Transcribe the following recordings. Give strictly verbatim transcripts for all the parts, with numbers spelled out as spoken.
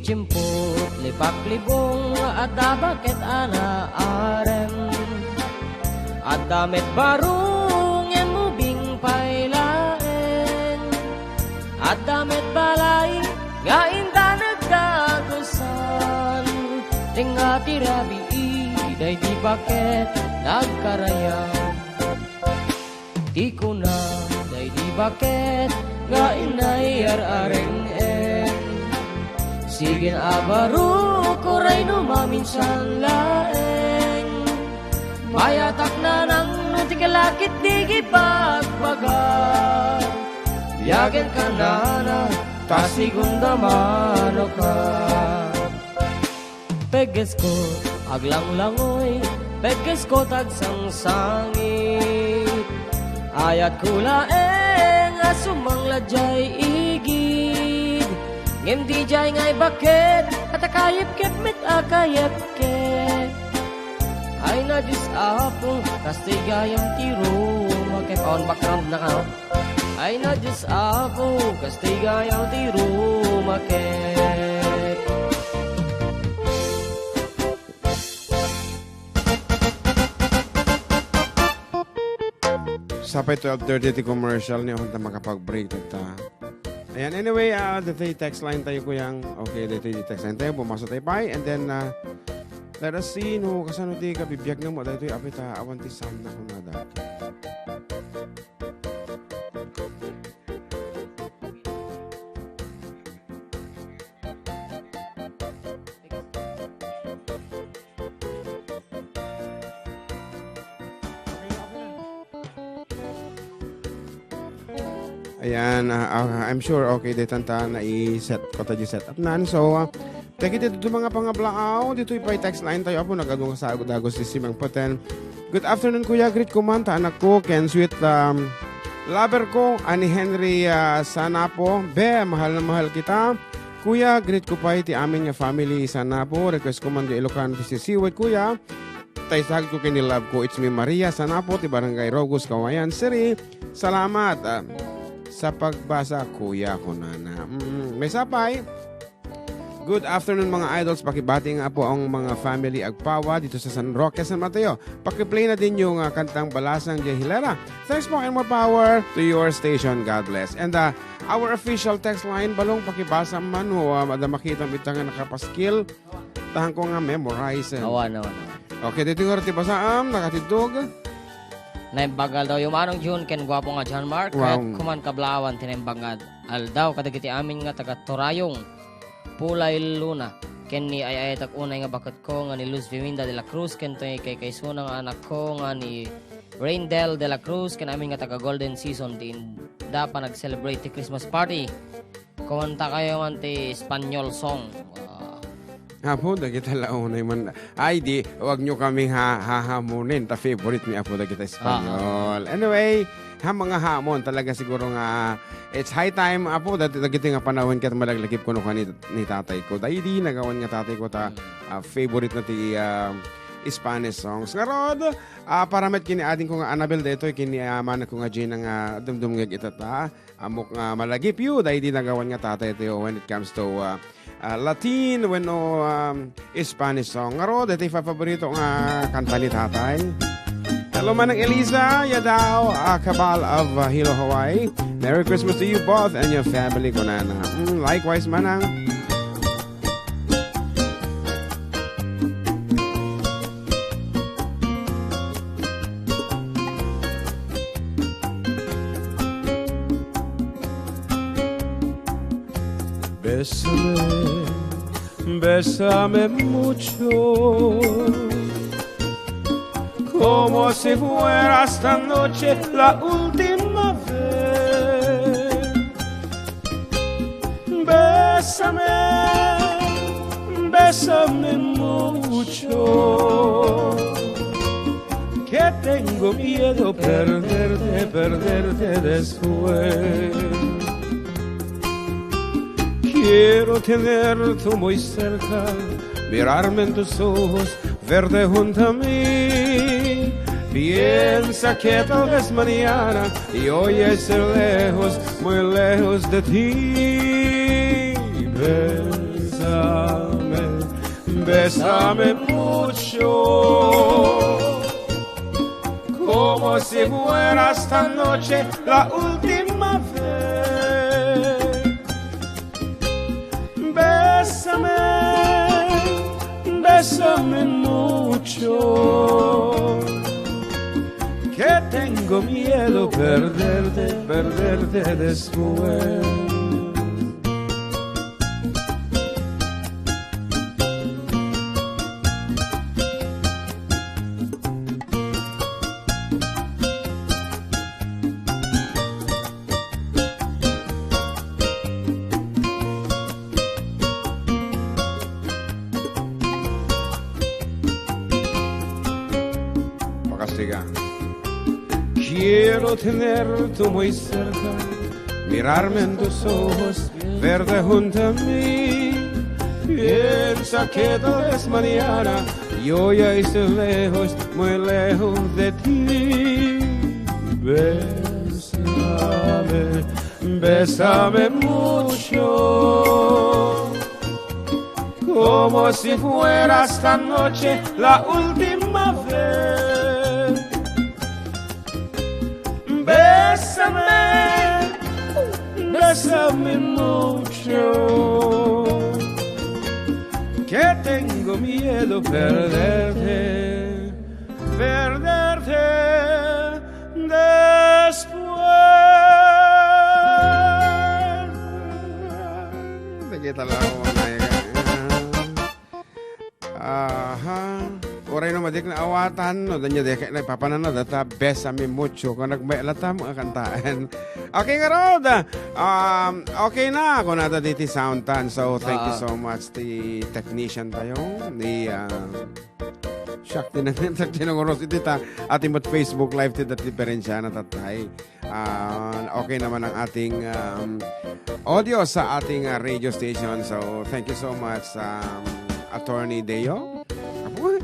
Tiempo, lipaklibong, adda baket a naarem. Adda met baro, ngem ubing pay laeng. Adda met balay, nga indanag dagusan. Tengnga ti rabii, daydi baket, nagkarayam. Ti kuna, daydi baket, nga inayar-areng-en. Sigen a baro, uray no maminsan laeng. Mayatak nanang no ti kalakit di kipagbaga. Biagen ka nana, ta sigun da mano ka. Peggesko, aglanglangoy, peggesko, tagsangsangit. Ayatko laeng a sumangla diay igid. Ngem diay ngay baket, a ta kayepkep met a kayepkep. Ay na Dios Apo, kastigayam ti rumakep. Awan background na ka, no? Ay na Dios Apo, kastigayam ti rumakep. Sapay twelve thirty ti commercial ni, awan ta makapag-break ta. Ayan, anyway, ah, ditoy text line tayo, kuyang. Okay, ditoy text line tayo, bumasa tayo pay, and then, ah, let us see no kasano ti kabibiag na mo daytoy, apay ta awan ti sound na kunada. Ayan, ah, ah, I'm sure okay daytan ta nai-set ko ta di setup nan. So, ah, dagiti duduman nga pangablaaw, ditoy pay text line tayo, Apo, nagadu nga sago dagos ti simangpeten. Good afternoon, Kuya. Greet ko man ta anakko ken sweet, um, lover ko, ani Henry, ah, Sanapo. Be, mahal na mahal kita. Kuya, greet ko pay ti amin nga family, Sanapo. Request ko man di Ilocan, P C C. Wait, Kuya. Taysag ko ken ni love ko, it's me, Maria Sanapo, ti Barangay Rogos, Cauayan City. Salamat, ah, sa pagbasa, kuya, kunana. Mm, may sapay. Good afternoon, mga idols. Pakibati nga po ang mga family agpawa dito sa San Roque, San Mateo. Pakiplay na din yung, ah, kantang Balasang diay Hilera. Thanks po and more power to your station. God bless. And, ah, our official text line, Balong, pakibasa man, o, ah, adda makita mo ita nga nakapaskil. Tahan ko nga memorize, eh. Awan, awan, awan. Okay, dito nga ti basaam, nakatidtog. Naimbag nga aldaw, Manong Jun, ken guapo nga John Mark. Wow. Ket kuman kablaawan ti naimbag nga aldaw kadagiti amin nga taga Torayong, Pulay, Luna, ken ni ay-ayatek unay nga baketko nga ni Luz Viminda de la Cruz, ken toy kaykaysona nga anakko nga ni Raindel de la Cruz, ken amin nga taga Golden Season, ti inda pa nag-celebrate ti Christmas party. Kumanta kayo man ti Espanyol song. Ah. Apo, dagita la unay man. Ay, di, wag nyo kaming ha-, hahamonin. Ta favorite mi, Apo, dagita Espanyol. Ah, ah. Anyway, ha, mga hamon, talaga siguro nga, it's high time, Apo, dat-, dagiti nga panawen ket malaglagip kuno ka ni, ni tatay ko. Daydi, nagawan nga tatay ko ta, Hmm. ah, favorite na ti, ah, Spanish songs. Ngarod, ah, para met kini ading ko nga Annabel, daytoy kini, ah, manak ko nga Gina nga dumdumngeg ita ta. Ammok nga malagip yu, daydi nagawan nga tatay tayo when it comes to, uh, uh, Latin wenno, um, Spanish song. Ngarud, iti paborito nga kanta ni tatay. Hello, Manang Elisa Yadao, uh, Cabal of, uh, Hilo, Hawaii. Merry Christmas to you both and your family, kunana. Mm, likewise, Manang. Bésame, bésame mucho, como si fuera esta noche la última vez. Bésame, bésame mucho, que tengo miedo perderte, perderte después. Quiero tenerte muy cerca, mirarme en tus ojos, verte junto a mí. Piensa que tal vez mañana yo ya esté lejos, muy lejos de ti. Bésame. Bésame mucho, como si fuera esta noche la última vez. Bésame, bésame mucho, que tengo miedo perderte, perderte después. Pakastigan. Quiero tenerte muy cerca, mirarme en tus ojos verde junto a mí. Piensa que tal vez mañana yo ya esté lejos, muy lejos de ti. Bésame, bésame mucho, como si fuera esta noche la última vez. Bésame, bésame mucho, que tengo miedo perderte, perderte después. Sige talaga, mga kaibigan. Aha. Uray no, madi nga naawatan, no, danya deke, nagpapanana, data, bésame mucho, kung nagmay-, latam nga kantaen. Okay, ngarud. Um, okay na, kung nada diti sound tan. So, thank you Ah. so much, ti technician tayo, ni, ah, siak, tinangan, tinanguros iti ta, ating mat Facebook Live, ti, ti diferensya na tatay. Ah, okay naman ang ating, um, audio sa ating, ah, radio station. So, thank you so much, um, Attorney Deo. Apo?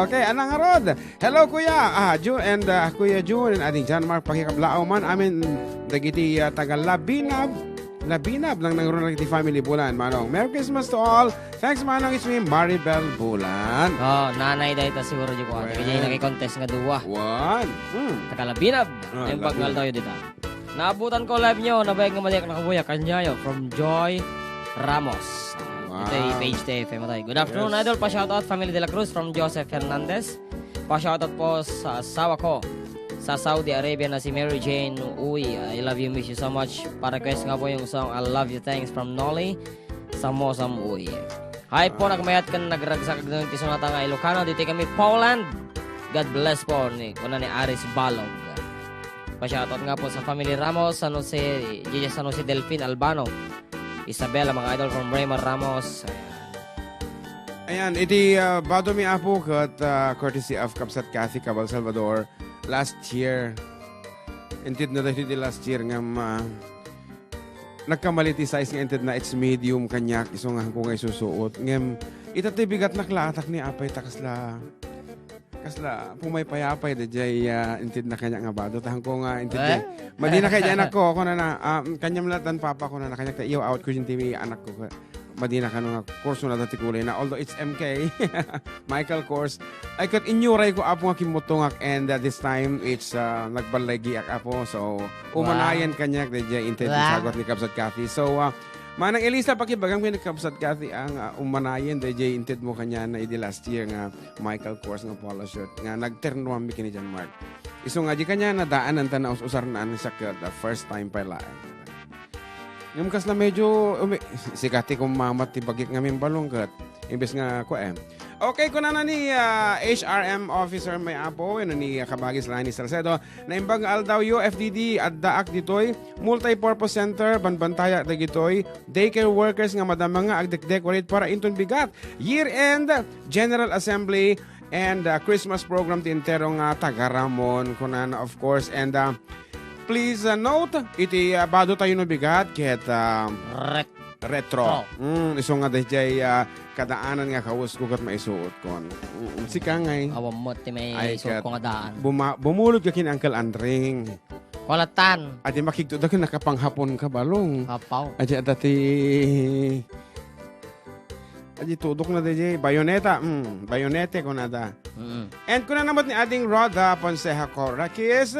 Okay, anang ngarud. Hello, Kuya. Ah, Ju-, and, ah, Kuya Jun and Ading John Mark, pakikablaaw man amin dagiti, ah, taga Labinab. Labinab lang nangruna iti family Bulan, Manong. Merry Christmas to all. Thanks, Manong. It's me, Maribel Bulan. Oh, nanay dayta siguro di ko. Well. Kaya yung naki-contest nga duwa. One. Hmm. Taga Labinab. Ah, Ay, Labinab. Bagnal tayo dita. Naabutan ko live nyo, nabayag nga maliak na kabuya, kanyayo, from Joy Ramos. Wow. Ito yung page T F M tayo. Good afternoon, Yes. Idol. Pa-shoutout, family De La Cruz from Joseph Hernandez. Pa-shoutout po sa asawa ko sa Saudi Arabia na si Mary Jane Uy. I love you, miss you so much. Pa-request nga po yung song I Love You Thanks from Nolly Samosam Uy. Hi po, nagmayat kan nagragsak agdang ti sunata nga Ilocano. Dito kami, Poland. God bless po, ni, kuna ni Aris Balog. Pa-shoutout nga po sa family Ramos, San Jose, J J San Jose Delfin Albano. Isabela, mga idol from Raymond Ramos. Ayan, iti, ah, bado mi, Apo, kat, ah, courtesy of Kabsat Kathy Cabal Salvador, last year. Inted na dahil iti last year nga, ah, nagkamali ti size nga inted na, it's medium kaniak, isu nga ko nga isusuot. Ngem, ita ti bigat na klatak ni apay ta kasla Kasla, pumaypayapay, dayjay, ah, inted na kaniak nga bado. Tahan ko nga, inted Eh? Madi na kay anakko, ako na na, ah, kaniam la tan papa ko na na, kaniak ta, iyo, out ko yung timi, anakko. Madi na kano nga, kurso na dati kulay na. Although it's M K, Michael Kors. Ay, kat inyuray ko, Apo, nga kimmutungak, and, ah, this time, it's, ah, nagbalay giak, Apo. So, umanayan Wow. kaniak, dayjay, inted Wow. sagot ni Kabsat Kathy. So, ah, Manang Elisa, pakibagam kay ni Kabsat Kathy ang, ah, umanayan, dayjay, inted mo kaniana, idi last year nga, Michael Kors nga polo shirt nga nagterno mi kini John Mark. Isu nga di kaniana daanan ta naus-usar na ang sakit, the first time pa laeng. Ngem kasla medyo umi-, sigati kung mamat ti bagik nga mimbalungkat. Imbes nga kuan. Okay, kunana ni, ah, H R M officer may apo, ano ni, ah, Kabagis Lani Salcedo, naimbag nga aldaw U F D D, addaak ditoy, multi-purpose center, banbantayak dagitoy, daycare workers nga madama nga agdek-decorate para inton bigat. Year-end, General Assembly, and, uh, Christmas program ti entero nga taga Ramon, kunana, of course. And, uh, please, uh, note, iti, uh, bado tayo no bigat, ket, uh, Ret- retro. Retro. Mm, isu nga dayjay, uh, kadaanan nga kawes ko ket maisuot kon. Mm, sika ngay. Awan mo ti may Ay, isuot ket ko nga daan. Buma-, bumulod ka kin Uncle Andring. Kulatan. Adi makigto da ken nakapanghapon ka, balong. Apaw. Adi adda ti Adi tudok na di, bayoneta. Mm, bayonete kunada. Mm. And kuna naman ni Ading Rhoda Ponceja Corraquez,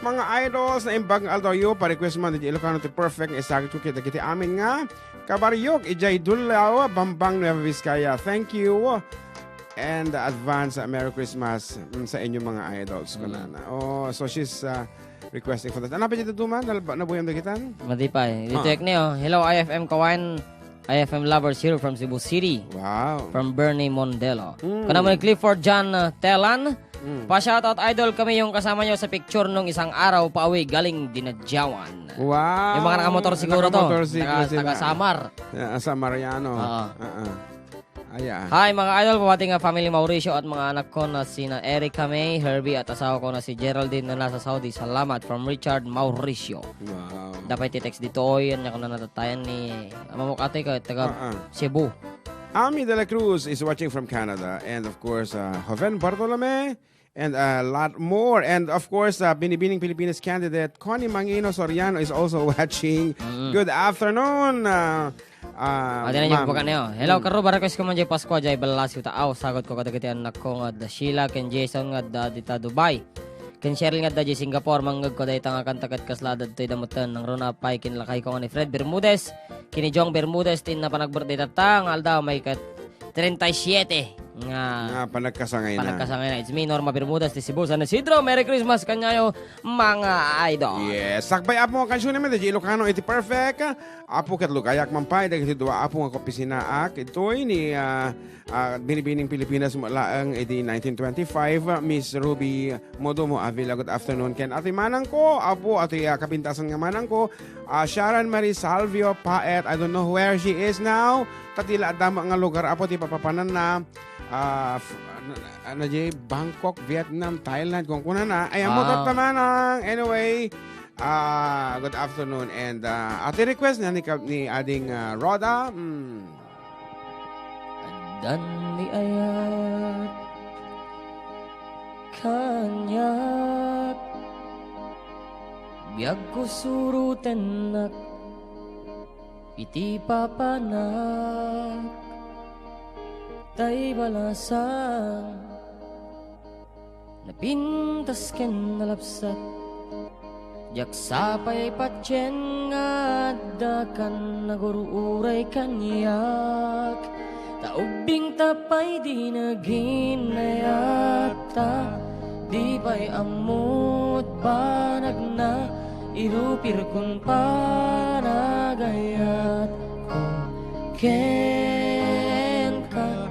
mga idols, naimbag nga aldaw yu, pa-request man di Ilocano ti perfect nga isagitko kadagiti amin nga kabaryok idiay Dulao, Bambang, Nueva Vizcaya. Thank you. And advance, uh, Merry Christmas, mm, sa inyo mga idols, Mm. kunana. Oh, so she's, uh, requesting for that. Ano pa dito, Duma? Nalba-, nabuyam na kita? Madi pa eh. Dito Ah. yak niyo. Hello, I F M Kawan. I F M lovers here from Cebu City. Wow. From Bernie Mondelo. Mm. Kuna mo ni Clifford John, uh, Telan. Mm. Pa-shoutout, idol, kami yung kasama nyo sa picture nung isang araw pauwi galing Dinadyawan. Wow. Yung mga nakamotor siguro to. Nakamotor siguro Naka-, sila. Taga Samar. Yeah, Samariano. Oo. Ah, ah. Aya. Hi, mga idol, pabati nga family Mauricio at mga anak ko na sina Erica May, Herbie at asawa ko na si Geraldine na nasa Saudi. Salamat from Richard Mauricio. Wow. Dapat ti text dito, oy, yan yung nanatatayan ni Amamok Ate ka, taga Ah, ah. Cebu. Ami de la Cruz is watching from Canada. And of course, uh, Joven Bartolome and a lot more. And of course, uh, Binibining Pilipinas candidate Connie Mangino Soriano is also watching. Mm. Good afternoon, uh, uh, Adi na yung ma'am. Buka niyo. Hello, Mm. Karo, barakos ko man jay Pascua, jay Balasio, Taaw, sagot ko kadagiti anak ko nga da Sheila, ken Jason, nga da dita Dubai. Ken Cheryl nga da jay Singapore, mangngeg ko dayta nga kanta ket kasla dadtoy damutten, nang runa pay ken lakay ko nga ni Fred Bermudez, ken ni Jong Bermudez, ti inna panag-birthday tatta, nga aldaw may ket treinta y siete nga Nga panagkasangay na. panagkasangay na. It's me, Norma Bermudez, ti Cebu, San Isidro. Merry Christmas kanyayo, mga idol. Yes. Sakbay, Apo, nga kansiyon naman, di Ilocano, iti perfect. Apo, ket lugayak man pay, dagiti dua, Apo, nga kaopisinaak. Itoy ni, ah, ah, Binibining Pilipinas mo laeng, iti nineteen twenty-five, ah, Miss Ruby Modomo Avila, good afternoon. Ken ati manang ko, Apo, ati, ah, kapintasan nga manang ko, ah, Sharon Marie Salvio Paet, I don't know where she is now. Ta ti la adda nga lugar, Apo, ti papapananna. Ah, f-, ano, ano, jay, Bangkok, Vietnam, Thailand, kung kuna na. Ay, amo Wow. tatta manang. Anyway, ah, good afternoon. And, ah, ati request na ni, ka-, ni Ading, ah, Rhoda. Mm. Addan ni ayat kaniak, biagko surotennak iti papanak, tay balasang napintas ken nalapsat. Diak sapay patien nga adda kan nagur-uray kaniak. Ta ubbing ta pay di naginayatta, di pay ammot banagna, irupirkon panagayatko kenka.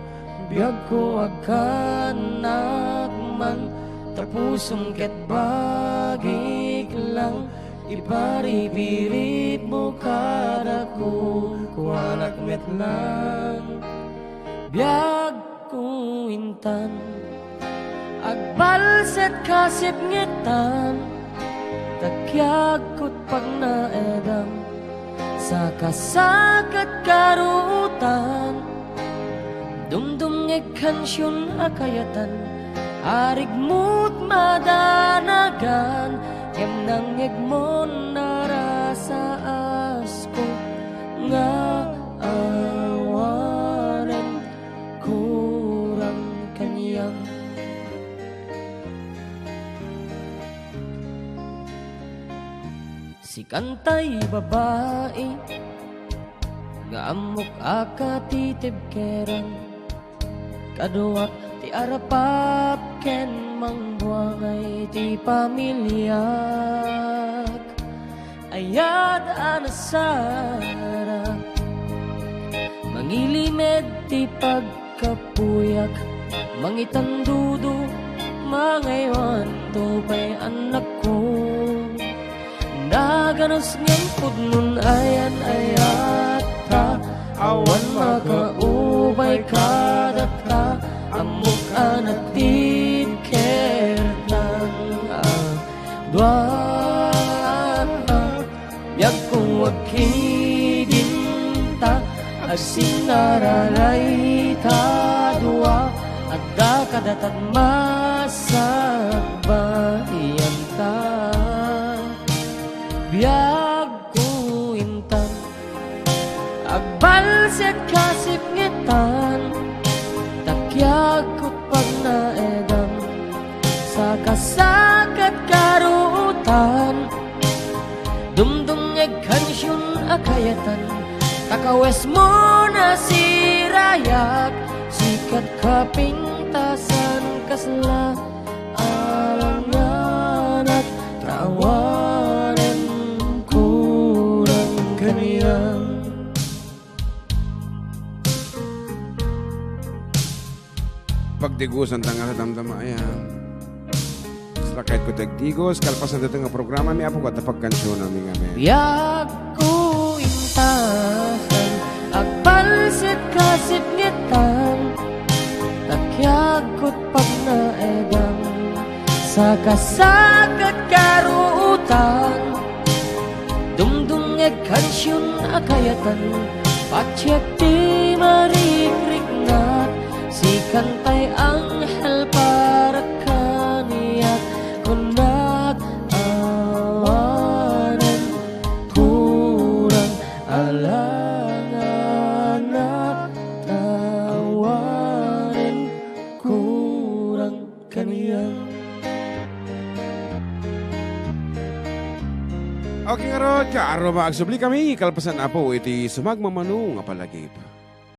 Biagko, agkannak man, ta pusom ket bagik lang, iparipiritmo kadako, kuanak met lang. Biagko intan, agbalset kasipngetan, ta kiagko pagnaedam, sakasakit karutan, dumdumngeg kansion a kayatan, arigmot madanagan, ken nangngegmon narasaasko nga awanen kurang kaniam. Sikan tay babai nga ammok a katitibkeran, kaduak ti arapap ken mangbuangay ti pamiliak. Ayat a nasarap, mangilimed ti pagkapuyak, mangitandudo, mangaywan to pay annakko. Naganus ngem pudnon ayan-ayatta, awan makaubay kadatta, ammok a natibkertan a dua. Biagko agkidinta, agsinaralay ta dua, adda kadatan masakbayanta. Biagko intan, agbalset kasipngetan, Kiagkot pagnaedam, sakasakat karuotan, dumdumngeg kansion a kayatan, ta kawesmo nasirayak, sikat kapintasan kasla alanganak, ta awanen kurang kaniak. Pagdigosan ta nga damdama ayan. Saka kayatko ti agdigos, kalpasan daytoy nga programa, mi Apo, ket ta pagkansionami ngamin. Biagko intahan, agpalsit kasipngetan, ta kiagkot pagnaedam, sakasakat karuotan, dumdumngeg kansion a kayatan, patiek ti marikriknak, sikantay anghel para kaniak, kunak awanen kurang alanganak, awanen kurang kaniak. Okay, ngarud, kaaro, agsubli kami, kalpasan, Apo, iti sumagmamano nga palagip.